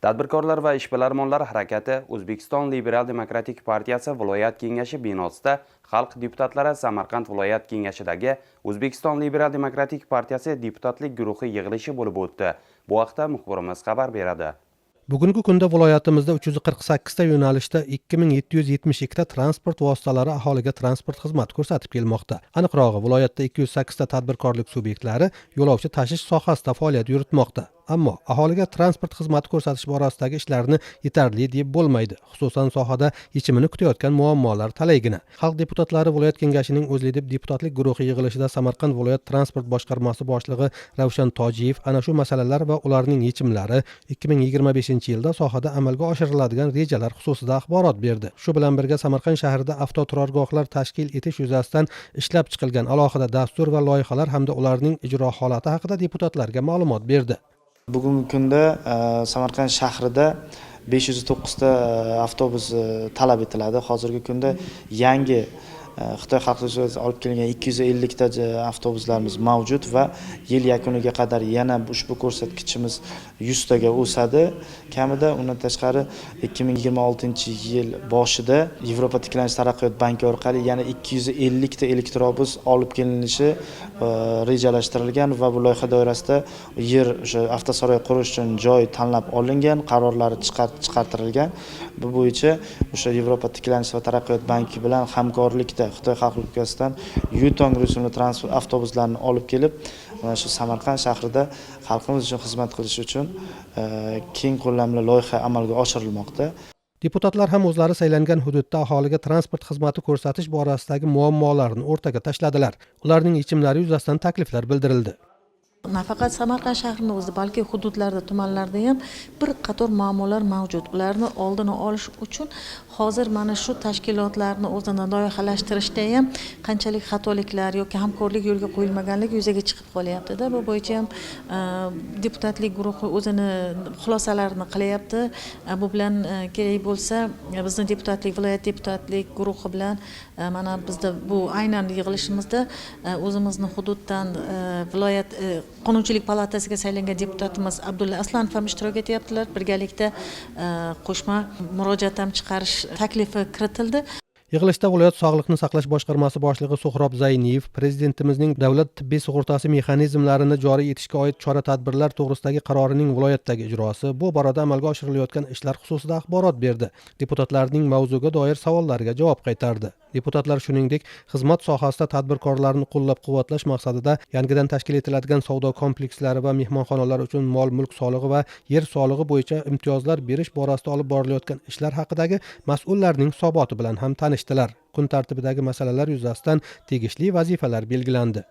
Tadbirkorlar va ishbilarmonlar harakati O'zbekiston Liberal demokratik partiyasi viloyat kengashi binosida xalq deputatlari Samarqand viloyat kengashidagi O'zbekiston Liberal demokratik partiyasi deputatlik guruhi yig'ilishi bo'lib o'tdi. Bu haqda muxbirimiz xabar beradi. Bugungi kunda viloyatimizda 348 ta yo'nalishda 2772 ta transport vositalari aholiga transport xizmati ko'rsatib kelmoqda. Aniqrog'i, viloyatda 208 ta tadbirkorlik subyektlari yo'lovchi tashish sohasida faoliyat yuritmoqda. Ammo aholiga transport xizmati ko'rsatish borasidagi ishlarni yetarli deb bo'lmaydi. Xususan, sohada yechimini kutayotgan muammolar talaygina. Xalq deputatlari viloyat kengashining O'zLiDeP deputatlik guruhi yig'ilishida Samarqand viloyat transport boshqarmasi boshlig'i Ravshan Tojiyev ana shu masalalar va ularning yechimlari, 2025 yilda sohada amalga oshiriladigan rejalar xususida axborot berdi. Shu bilan birga Samarqand shahrida avtoturargohlar tashkil etish yuzasidan ishlab chiqilgan alohida dastur va loyihalar hamda ularning ijro holati haqida deputatlarga ma'lumot berdi. Bugungi kunda Samarqand shahrida 509 ta avtobus talab etiladi. Hozirgi kunda yangi Xitoy Xalq Respublikasi olib kelingan 250 ta avtobuslarimiz mavjud va yil yakuniga qadar yana ushbu ko'rsatkichimiz 100 taga o'sadi kamida. Undan tashqari, 2026 yil boshida Yevropa tiklanish taraqqiyot banki orqali yana 250 ta elektrobus olib kelinishi rejalashtirilgan va bu loyiha doirasida yer, o'sha avtosaroy qurish uchun joy tanlab olingan, qarorlari chiqartirilgan. Bu bo'yicha o'sha Yevropa tiklanish va taraqqiyot banki bilan hamkorlikda Xitoy Xalq Respublikasidan Yutong rusumli transport avtobuslarini olib kelib, mana shu Samarqand shahrida xalqimiz uchun xizmat qilish uchun keng ko'lamli loyiha amalga oshirilmoqda. Deputatlar ham o'zlari saylangan hududda aholiga transport xizmati ko'rsatish borasidagi muammolarni o'rtaga tashladilar. Ularning yechimlari yuzasidan takliflar bildirildi. Nafaqat Samarqand shahrini o'zida, balki hududlarda, tumanlarda ham bir qator muammolar mavjud. Ularni oldini olish uchun hozir mana shu tashkilotlarni o'zini loyihalashtirishda ham qanchalik xatoliklar yoki hamkorlik yo'lga qo'yilmaganligi yuzaga chiqib qolyaptida. Bu bo'yicha ham deputatlik guruhi o'zini xulosalarini qilyapti. Bu bilan kerak bo'lsa, bizni deputatlik, viloyat deputatlik guruhi bilan mana bizda bu aynan yig'ilishimizda o'zimizni hududdan viloyat qonunchilik palatasiga saylangan deputatimiz Abdulla Aslanov ham ishtirok etyaptilar. Birgalikda qo'shma murojaat ham chiqarish taklifi kiritildi. Yig'ilishda viloyat sog'liqni saqlash boshqarmasi boshlig'i Suhrob Zayniyev Prezidentimizning davlat tibbiy sug'urtasi mexanizmlarini joriy etishga oid chora tadbirlar to'g'risidagi qarorining viloyatdagi ijrosi, bu borada amalga oshirilayotgan ishlar xususida axborot berdi. Deputatlarning mavzuga doir savollariga javob qaytardi. Deputatlar, shuningdek, xizmat sohasida tadbirkorlarni qo'llab quvvatlash maqsadida yangidan tashkil etiladigan savdo komplekslari va mehmonxonalar uchun mol mulk solig'i va yer solig'i bo'yicha imtiyozlar berish borasida olib borilayotgan ishlar haqidagi mas'ullarning hisoboti bilan ham tanishdilar. Kun tartibidagi masalalar yuzasidan tegishli vazifalar belgilandi.